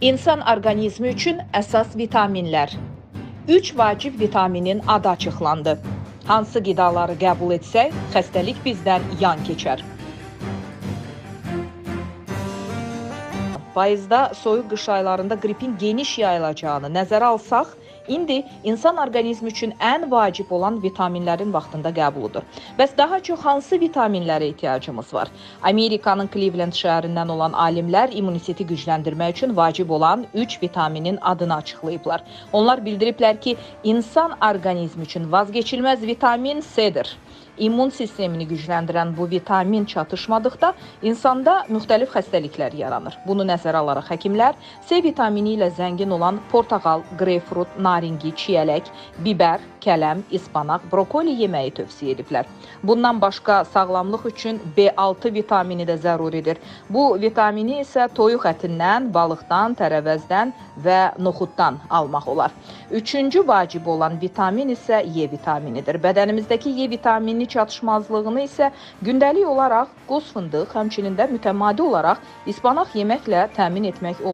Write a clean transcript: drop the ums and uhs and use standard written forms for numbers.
İnsan orqanizmi üçün əsas vitaminlər. 3 vacib vitaminin adı açıqlandı. Hansı qidaları qəbul etsək, xəstəlik bizdən yan keçər. Payızda soyuq qış aylarında qripin geniş yayılacağını nəzərə alsaq, indi insan orqanizmi üçün ən vacib olan vitaminlərin vaxtında qəbuludur. Bəs daha çox hansı vitaminlərə ehtiyacımız var? Amerikanın Cleveland şəhərindən olan alimlər immuniteti gücləndirmək üçün vacib olan 3 vitaminin adını açıqlayıblar. Onlar bildiriblər ki, insan orqanizmi üçün vazgeçilməz vitamin C-dir. İmmun sistemini gücləndirən bu vitamin çatışmadıqda insanda müxtəlif xəstəliklər yaranır. Bunu nəzərə alaraq həkimlər C vitamini ilə zəngin olan portağal, greypfrut, naringi, çiyələk, biber, kələm, ispanaq, brokoli yeməyi tövsiyə ediblər. Bundan başqa sağlamlıq üçün B6 vitamini də zəruridir. Bu vitamini isə toyuq ətindən, balıqdan, tərəvəzdən və noxuddan almaq olar. Üçüncü vacib olan vitamin isə E vitaminidir. Bədənimizdəki E vitamini çatışmazlığını isə gündəlik olaraq qoz fındıq, həmçinin də mütəmadi olaraq ispanaq yeməklə təmin etmək olar.